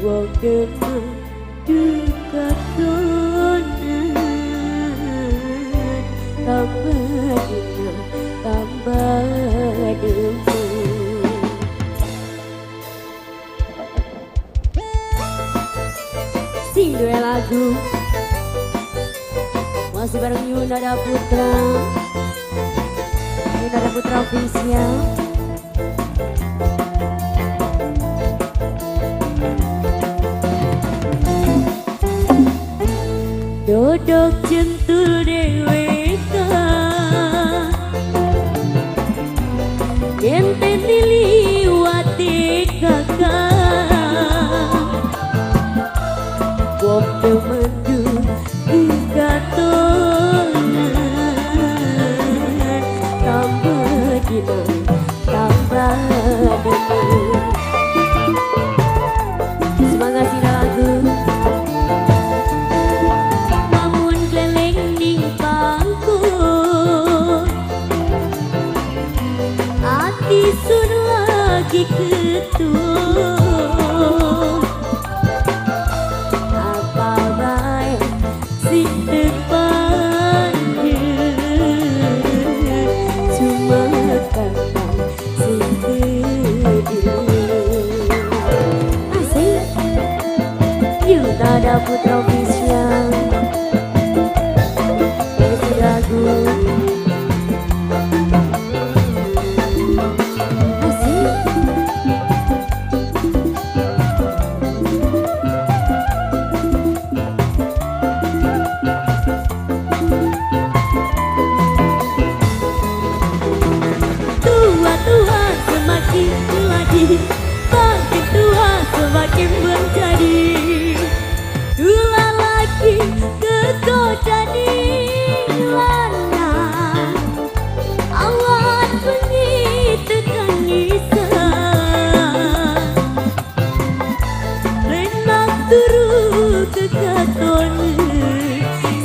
Wong demen dikatonan, tambah dina tambah demen. Sing duwe lagu masih bareng Yunada Putra, Yunada Putra Official. Dodok centul deweka, yen niliwati kakak. Wong demen dikatonan, tambah dina tambah demen. Semangat sina lagu. Lamun keliling ning pangku, ati sun lagi ketuh. Apa bae sing terpanggil, cuma kakang sing kedil. Asik Yunada Putra Official. Isi lagu. Asik. Tua-tua semakin lagi, makin tua semakin menjadi. Dua lagi kegoda lana, awan bengi tekan ngisah. Renak turu kekaton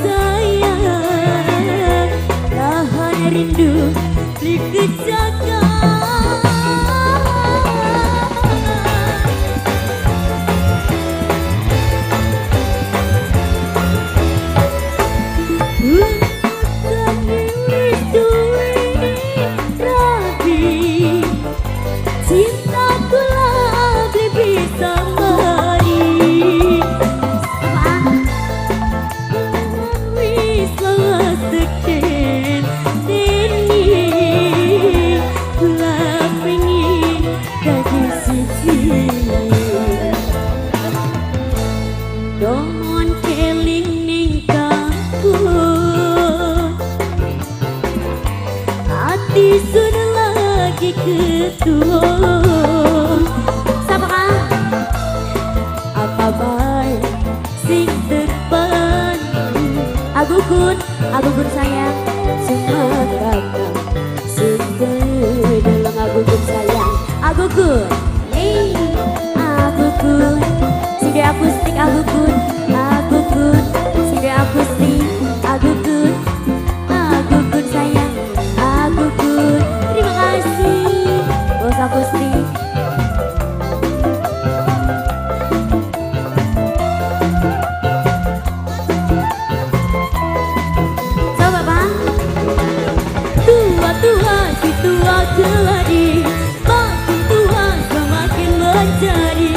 sayang, tahan rindu dikejakan. Cintaku lebih bisa mari. Wis lawas teken deni, kula pengin dadi siji. Dongon keling ning kampung, ati sun lagi ketuh. Sapa kang? Apa bae sing terpan. Aku kun sayang, semua kakak sing kedeleng. Aku kun sayang, aku kun, hey, aku kun, sing di akustik. Aku kun, aku kun, sing di akustik. Aku kun, aku kun sayang, aku kun. Terima kasih bos akustik. Coba bang. Tua-tua si tua keladi, makin tua semakin menjadi.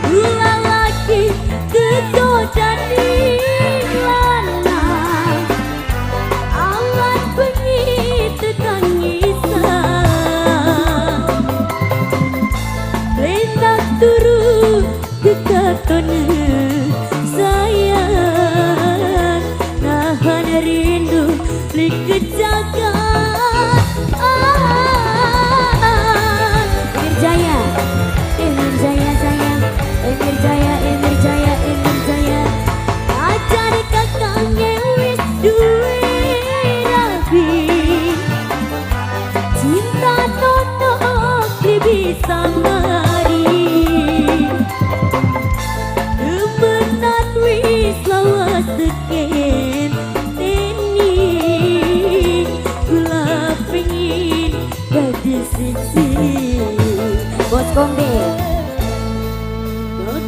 Dua lagi kegoda lana, awan bengi tekan ngisah. Renak turu kekatone sayang, nahan rindu dikejakan. Emir Jaya, Emir Jaya sayang, Emir Jaya, Emir Jaya, Emir Jaya. Ajar kakangnya wis duwe rabi, cinta nono bisa mari. Demenan wis lawas teken teni, kula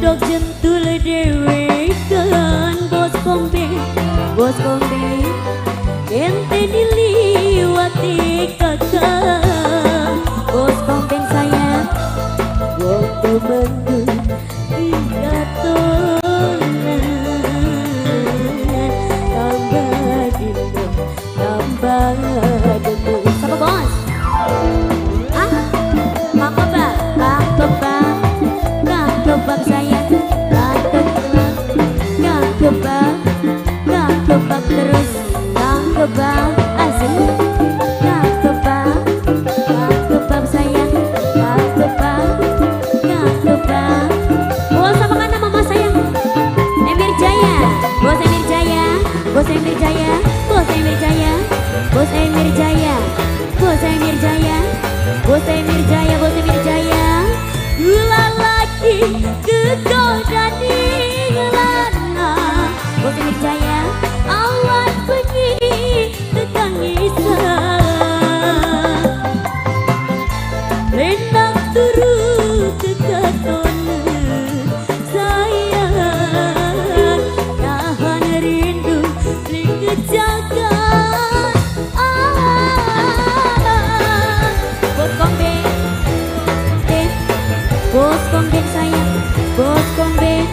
Dodok jentul dewe kan bos kombe, bos kombe ente diliwati kakak. Bos kombe sayang, wong temenku katonan. Tambah dino, tambah debu. Siapa bos? Ah, Kang Kebab, Kang Kebab, Kang Kebab sayang, Kang Kebab, Kang Kebab, Kang Kebab terus, Kang Kebab asik, Kang Kebab, Kang Kebab sayang, Kang Kebab, Kang Kebab. Bos apa kan mama sayang? Emir Jaya, Bos Emir Jaya, Bos Emir Jaya, Bos Emir Jaya, Bos Emir Jaya, Bos Emir Jaya, Bos Emir Jaya, Bos Emir Jaya. Gula lagi kegoda di lanang. Bos Emir Jaya, awan bengi tekan ngisah. Renang turu kekatonan sayang, nahan rindu kejagaan. Ah, bos kombe, bos kombe sayang, bos kombe.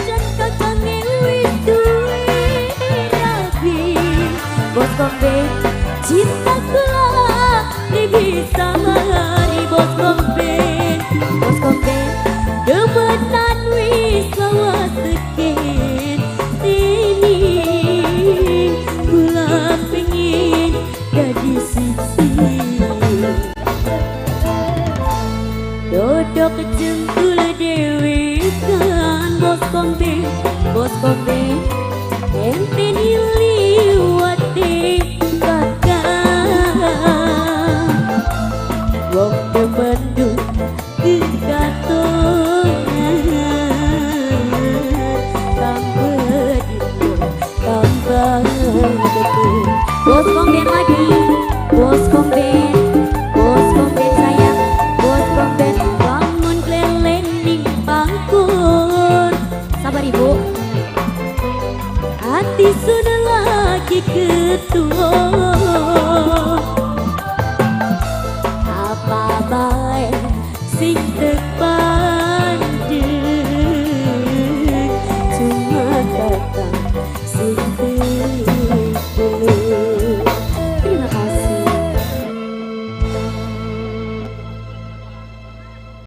Jan kakange wis duwe rabi. Bos kombe, cinta kula bisa mari bos kombe, bos kombe. Demenan wis lawas seken sini, kula pengin dadi siji. Dodok jentul dewe kan bos kombe, bos kombe. Ente niliwati kakak. Wong temendu kekatonan. Tambah dino, tambah debu. Bos kombe lagi.